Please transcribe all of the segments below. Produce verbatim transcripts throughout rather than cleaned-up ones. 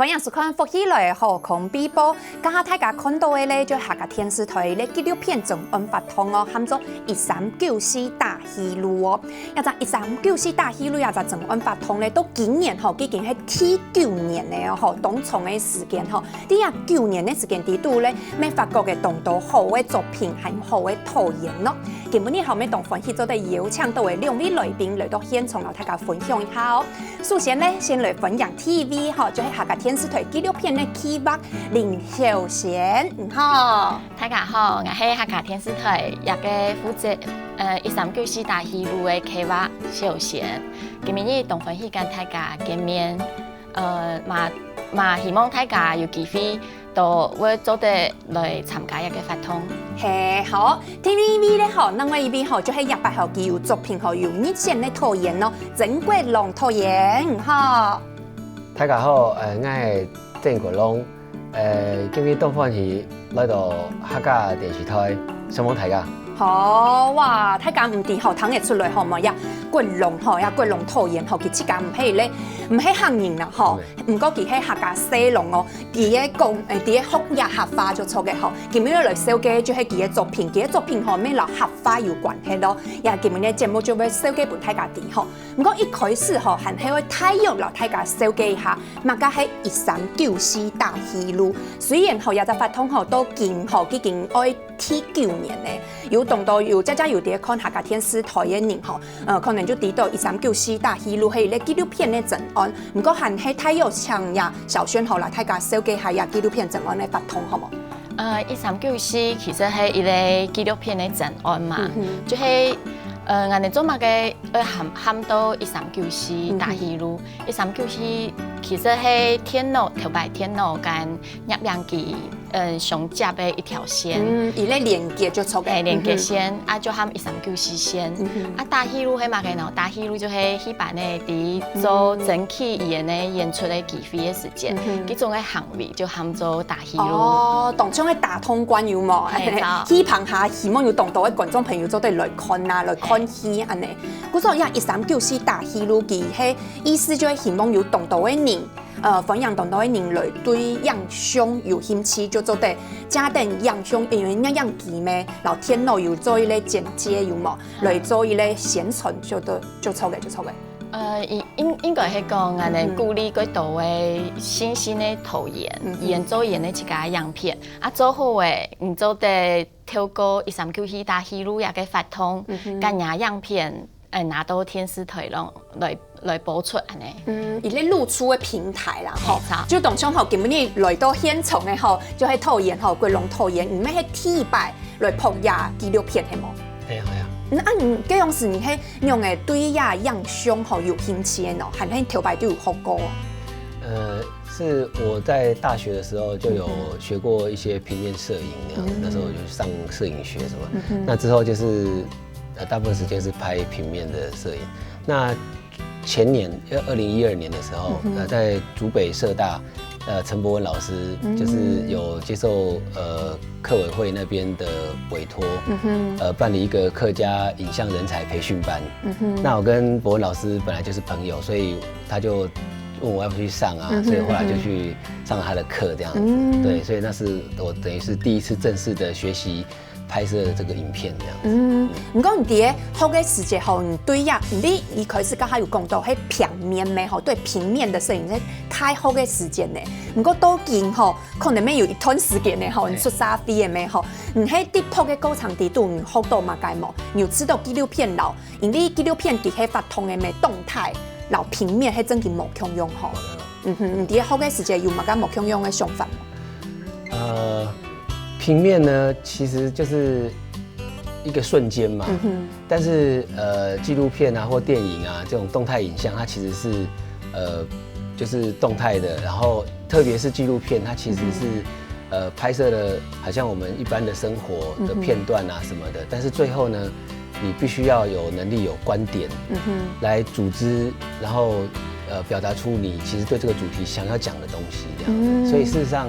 歡迎收看《福氣來了》好康飛報。這下大家看到个咧，就客家電視台个紀錄片專案活動哦，喊做《一三九四大紀錄》哦。這隻《一三九四大紀錄》這隻專案活動咧，到今年吼，已經係第九年了哦，吼，當長个時間吼。在這九年个時間裡肚咧，乜發覺个當多好个作品，還有好个導演哦。今晡日吼，乜當歡喜做得邀請到个兩位來賓來到現場，摎大家分享一下哦。 首先呢，先來歡迎第一位吼，就係客家電視台紀錄片个企劃林小仙，你好。大家好，𠊎係客家電視台這个負責呃一三九四大紀錄个企劃小仙。今晡日當歡喜跟大家見面，呃嘛嘛希望大家有機會 都會做得來參加這个活動。係，好，第二位咧吼，另外一位吼，就係這擺吼，佢有作品吼，有入選个導演哦，曾國龍導演，你好。大家好，呃，𠊎係曾國龍，呃，今日當歡喜來到客家電視台，承蒙大家。好哇，大家毋知吼，聽得出來吼無？這國龍吼，這國龍導演吼，佢自家毋係咧，毋係客人啦吼，毋過佢係客家細人哦。 佢个講，誒，佢个學這客話就著个吼。今日來紹介就係佢个作品，佢个作品吼，乜摎客話有關係咯。也今日个節目就會紹介分大家知吼。毋過一開始吼，還係愛大約摎大家紹介一下，麼个係一三九四大紀錄。雖然吼，這隻活動吼，到今吼，已經愛第九年咧，有當多有，這這有在看客家電視台个人吼，呃，可能就知道一三九四大紀錄係一个紀錄片个專案。 毋過還係大約請這小仙好摎大家紹介下這紀錄片專案个活動，好無？呃，一三九四其實係一个紀錄片个專案嘛，就係呃，𠊎等做麼个會喊喊到一三九四大紀錄？一三九四其實係電腦頭擺電腦跟攝影機 嗯相接个一條線。嗯，佢个連結就著个。係，連結線，啊就喊一三九四線。啊大紀錄係麼个呢？大紀錄就係一般个在做爭取語言个演出个機會个時節，該種个行為就喊做大紀錄。哦，當像个大通關有無？係，戲棚下希望有當多个觀眾朋友做得來看啊，來看戲恁呢。故所這一三九四大紀錄，佢係意思就係希望有當多个人 呃，歡迎當多个人來對影像有興趣，就做得借等影像，因為影機咩，摎電腦有做一个剪接有無？來做一个宣傳就得，就著个，就著个。呃，應應應該係講，恁呢鼓勵較多个新興个導演，演做演个自家影片，啊做好个，你做得透過一三九四大紀錄這个活動，將若影片 誒拿到電視台咯，來來播出恁呢。嗯，一个露出个平台啦，吼，就當像吼，今晡日來到現場个吼，就係導演吼，國龍導演，你乜係第一擺來拍這紀錄片係無？係啊係啊。嗯，啊你該樣時你係仰仔對這影像吼有興趣个呢？還係頭擺就有學過？呃，是我在大學的時候就有學過一些平面攝影那樣，那時候我就上攝影學什麼。那之後就是 呃，大部分時間是拍平面的攝影。那前年，呃，二零一二年的時候，呃，在竹北社大，呃，陈博文老师就是有接受呃客委会那边的委托，呃，办理一个客家影像人才培训班。那我跟博文老师本来就是朋友，所以他就问我要不要去上啊，所以后来就去上了他的课这样子。对，所以那是我等于是第一次正式的学习 拍摄这个影片这样子。嗯，毋过你在學个時節吼，你對呀，你一開始剛才有講到，係平面咩吼，對平面的攝影係大學个時間呢。毋過到今吼，可能乜有一段時間呢吼，你出社會个咩吼，你係在拍个過程裡肚，你學到麼个無？你有知道紀錄片摎，因為紀錄片佢係活動个咩動態，摎平面係正經無共樣吼。嗯哼，你在學个時節有麼个無共樣个想法無？ 呃，平面呢，其实就是一个瞬间嘛。但是呃，纪录片啊或电影啊这种动态影像，它其实是呃就是动态的，然后特别是纪录片，它其实是呃拍摄了好像我们一般的生活的片段啊什么的，但是最后呢，你必须要有能力有观点，来组织，然后呃表达出你其实对这个主题想要讲的东西这样子。所以事实上。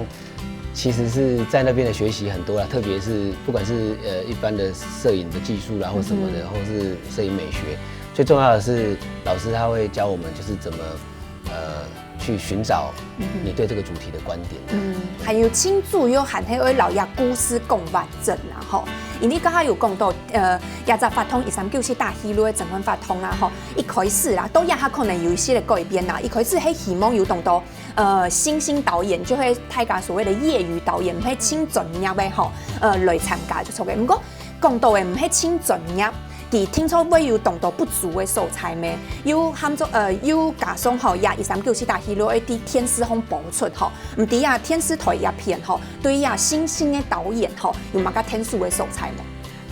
其实是在那边的学习很多啦，特别是不管是呃一般的摄影的技术啦，或什么的，或是摄影美学，最重要的是老师他会教我们就是怎么呃，去寻找你对这个主题的观点。嗯，还有真主要还係愛摎這故事講完整啊，吼。因為剛剛有講到，呃，這隻活動一三九四打氣路个徵文活動啊，吼，一開始啦，到這下可能有一些个改變啦。一開始係希望有當多，呃，新興導演，就係大家所謂的業餘導演，毋係真專業个吼，呃，來參加就著个。毋過講到个毋係真專業，佢定著會有當多不足个所在咩？又喊做，呃，又加上吼，這一三九四打氣路愛在電視項播出吼，毋知啊電視台這片吼，對這新興个導演吼，有麼个特殊个所在無？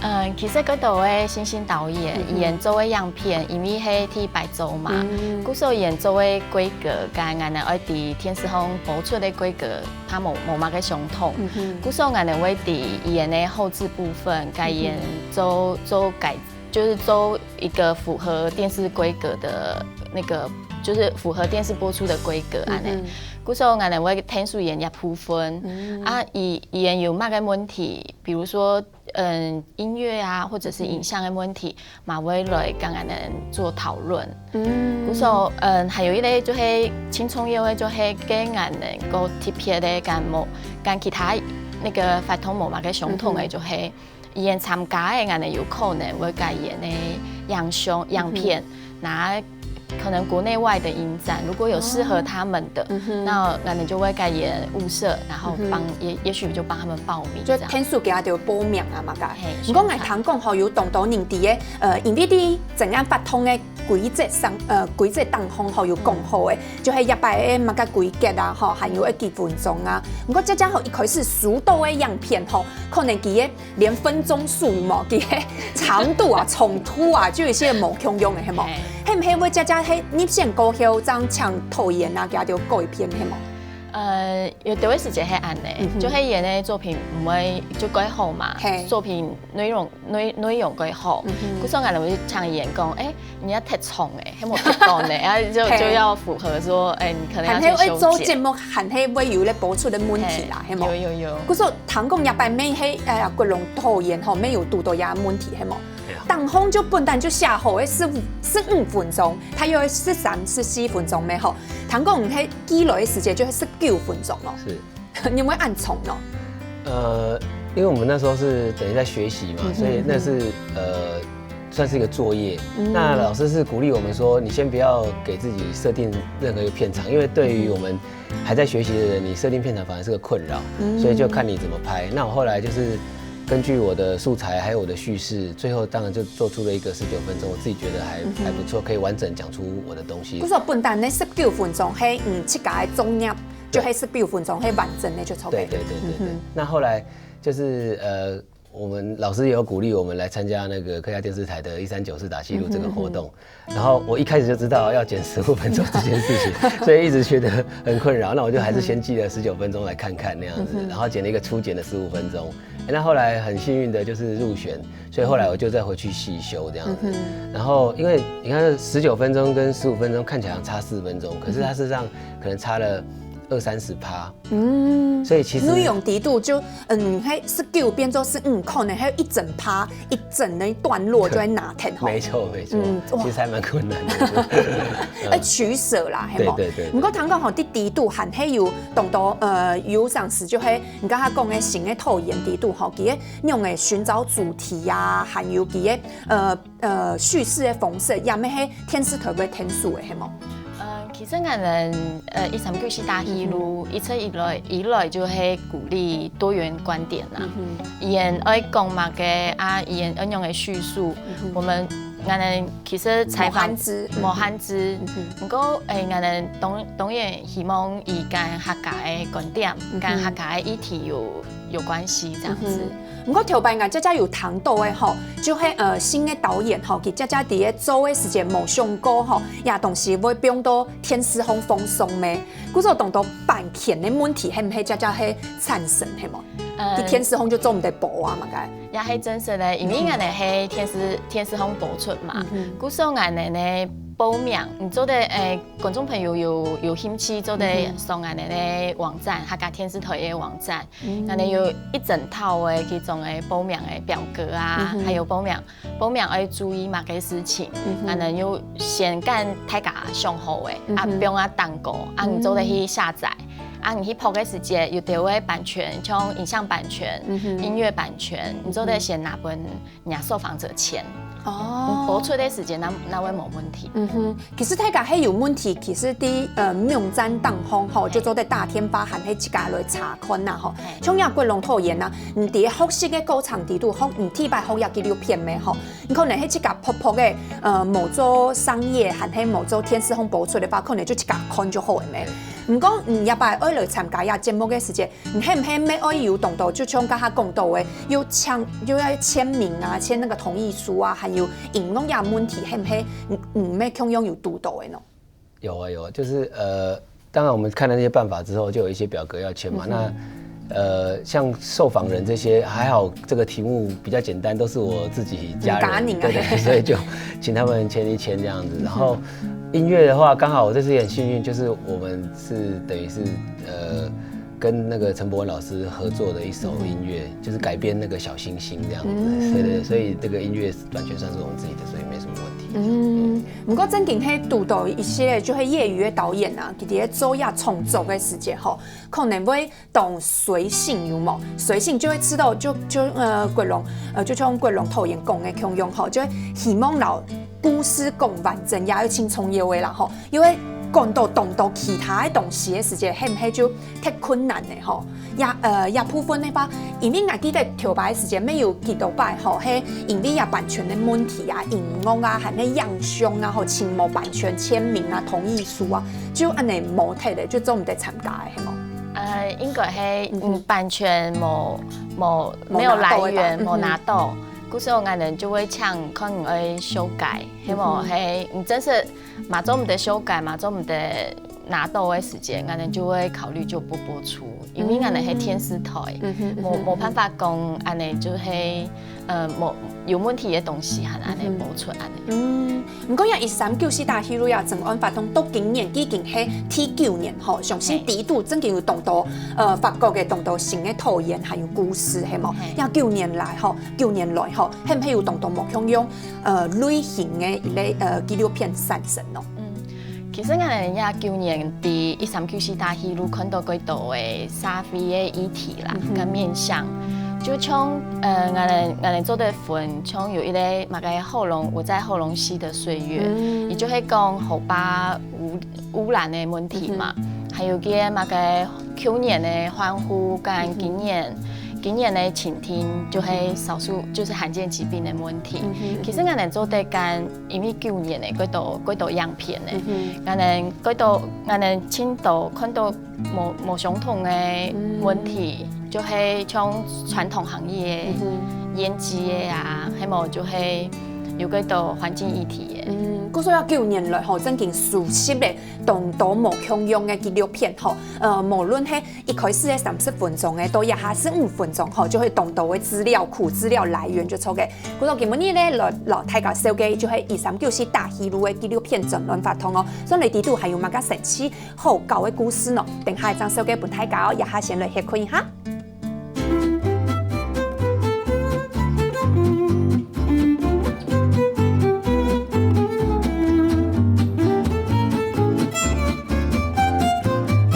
嗯，其實該兜个新興導演，嗯哼。佢等做个影片，因為係在白晝嘛，嗯。故所佢等做个規格，跟𠊎等愛在電視項播出个規格，佢無，無麼个相同。嗯哼。故所𠊎等會在佢等个後製部分，該佢等嗯哼。做，做改，就是做一個符合電視規格的那個，就是符合電視播出的規格，恁呢。嗯哼。故所𠊎等會特殊佢等這部分。嗯。啊，佢，佢等有麼个問題，比如說 嗯，音樂啊，或者是影像个問題，嘛會來跟𠊎等做討論。嗯。故所，嗯，還有一類就係真重要个，就係跟𠊎等个特別个，跟無，跟其他那個活動無麼个相同个，嗯哼。就係佢等參加个，𠊎等有可能會跟佢等个影像、影片，嗯哼。拿 可能國內外的影展，如果有適合他們的，嗯哼。那，那你就會跟佢等物色，然後幫，嗯哼。也，也許就幫他們報名這樣。就天數給他就報名啊嘛，該。嘿，毋過𠊎聽講吼，有當多人在个，呃，因為你整個活動个規則上，呃，規則當中吼有講好个，就係一擺个麼个規格啊，吼，還有个幾分鐘啊。毋過這家伙一開始收到个影片吼，可能佢个 連分鐘數無，佢个長度啊、長度啊，就有一些無共樣个，係無？嘿。係毋係會佳佳係入選過後，正請導演啊，佢就改變，係無？呃，有，有个時節係恁呢，嗯哼。就係佢个作品毋會就改好嘛，嘿。作品內容，內，內容改好，嗯哼。故所𠊎就會請佢講，欸， 你要太長欸，係無太短欸，然後就，嘿。就要符合說，欸，你可能要去修剪。還係會做節目，還係會有咧播出个問題啦，嘿。係無？有，有，有。故所聽講這擺乜係，哎呀，國龍導演吼，乜有堵到這問題，係無？係啊。當紅就本旦就寫好个十五，十五分鐘，大約十三、十四分鐘乜吼。聽講係寄來个時間就係十九分鐘哦。是。 你有沒有恁衝哦？呃，因為我們那時候是等於在學習嘛，嗯哼，所以那是，呃，算是一個作業。嗯。那老師是鼓勵我們說，你先不要給自己設定任何一個片長，因為對於我們還在學習的人，你設定片長反而是個困擾，嗯。所以就看你怎麼拍。那我後來就是根據我的素材還有我的敘事，最後當然就做出了一個十九分鐘，我自己覺得還，嗯哼。還不錯，可以完整講出我的東西。故所本旦呢，十九分鐘係，嗯，自家个作業 就係十九分鐘，係完整个就差不多。對，對，對，對，對。嗯哼。那後來就是，呃，我們老師也有鼓勵我們來參加那個客家電視台的一三九四打氣路這個活動。嗯哼，嗯哼。然後我一開始就知道要剪十五分鐘這件事情，所以一直覺得很困擾。那我就還是先寄了十九分鐘來看看那樣子，嗯哼。然後剪了一個初剪的十五分鐘。欸，那後來很幸運的就是入選，所以後來我就再回去細修這樣子。嗯哼。然後因為你看十九分鐘跟十五分鐘看起來好像差四分鐘，可是它事實上可能差了二三十趴。 嗯，所以其實內容底肚就，嗯，係十九變做十五，可能還有一整趴、一整个段落就會拿忒吼。沒錯，沒錯，嗯，哇。其實還蠻困難的。欸，取捨啦，係無？對，對，對，對。毋過聽講吼，在底肚還係有當多，呃，有當時就係你剛剛講个新个導演底肚吼，佢个那種个尋找主題啊，還有佢个，呃， 呃，敘事个方式，也乜係電視台會聽說个，係無？嗯，其實𠊎等，呃，一三九四打氣路，嗯哼。一直以來，以來就係鼓勵多元觀點啦。嗯哼。佢等愛講麼个啊，佢等愛用个敘述，嗯哼。我們，𠊎等其實採訪無限制。無限制。嗯哼。毋過，欸，𠊎等當，當然希望佢跟客家个觀點，嗯哼。跟客家个議題有，有關係，這樣子。嗯哼。 毋過頭擺𠊎姐姐有聽到个吼，就係，呃，新个導演吼，佢姐姐在該做个時節無想過吼，這東西會放到電視項放送咩？故所當多版權个問題，係毋係姐姐係產生，係無？呃，在電視項就做毋得播啊嘛，該。也係真實个，因為𠊎等係電視，電視項播出嘛，嗯哼。故所𠊎等个報名，你做得，誒，觀眾朋友有，有興趣，做得上𠊎等个網站，客家電視台个網站，𠊎等有一整套个其中个報名个表格啊，還有報名，報名愛注意麼个事情，𠊎等有先跟大家想好个，啊，放啊單个，啊，你做得去下載，啊，你去拍个時節，有兜个版權，像影像版權、音樂版權，你做得先拿分 人家受访者簽。哦，播出个時間那，那會無問題。嗯哼，其實大家係有問題，其實在，呃，網站當中吼，就做得打電話還係自家來查看啦吼。像這國龍導演啊，你在學習个過程裡肚，學，你第一擺學這紀錄片咩吼？你可能係自家拍拍个，呃，無做商業，還係無做電視項播出个話，可能就自家看就好个咩。毋過，你這擺愛來參加這節目个時間， 你係毋係乜愛有當多，就像剛才講到个，有簽，又要簽名啊，簽那個同意書啊，還有音樂呀問題，係毋係，嗯，嗯，乜共樣有堵到个呢？有啊，有啊，就是，呃，當然我們看了那些辦法之後，就有一些表格要簽嘛。那，呃，像受訪人這些，還好這個題目比較簡單，都是我自己家人，你家人啊。對，對，所以就請他們簽一簽這樣子。然後音樂的話，剛好我這次也很幸運，就是我們是等於是，呃，跟那個陳博文老師合作的一首音樂，就是改編那個小星星這樣子。對，對，所以這個音樂版權算是我們自己的，所以沒什麼問題。嗯，毋過正經係堵到一些就係業餘个導演啊，佢等做這創作个時節吼，可能會當隨性有無？隨性就會知道，就，就，呃，國龍，呃，就像國龍導演講个共樣吼，就會希望摎故事講完整，也有盡重要个啦吼。 因為講到當多其他个東西个時節，係毋係就忒困難个吼？也，呃，這部分个話，因為𠊎記得頭擺个時節，乜有幾多擺吼，係因為這版權个問題啊、音樂啊，還係影像啊，吼，盡無版權簽名啊、同意書啊，就恁呢無忒个，就做毋得參加个，係無？呃，應該係，嗯，版權無，無，無拿到个吧？沒有來源，無拿到。故所𠊎等就會請看愛修改，係無？係，嗯，正式 嘛做毋得修改，嘛做毋得拿到个時節，𠊎等就會考慮就不播出，因為𠊎等係電視台，無，無辦法講恁呢就係，呃，無，有問題个東西還恁呢播出恁呢。嗯，毋過這一三九四大紀錄啊，整個案發到今年已經係第九年吼，相信裡肚正經有當多，呃，發覺个當多新个導演還有故事，係無？這九年來吼，九年來吼，係毋係有當多無共樣 呃，類型个一個，呃，紀錄片產生咯。嗯，其實𠊎等這九年在一三九四大紀錄看到幾多个社會个議題啦，跟面向。就像，呃，𠊎等，𠊎等做得分，像有一個麼个《後龍，我在後龍溪的歲月》，佢就係講河壩污，污染个問題嘛，還有个麼个舊年个歡呼，跟今年，今年个傾聽，就係少數，就是罕見疾病个問題。其實𠊎等做得跟 因為九年个，幾多，幾多影片个，𠊎等幾多，𠊎等盡多看到無，無相同个問題，就係像傳統行業个、菸酒个啊，還無就係有幾多環境議題个。嗯，故所這九年來吼，正經收集了當多無共樣个紀錄片吼，呃，無論係 一開始个三十分鐘个，到這下十五分鐘吼，就會當多个資料庫、資料來源就著个。故所今晡日呢，來，來大家紹介就係一三九四大紀錄个紀錄片專案活動哦。所以裡肚還有麼个神奇好搞个故事呢？等下正紹介分大家哦，這下先來歇睏一下。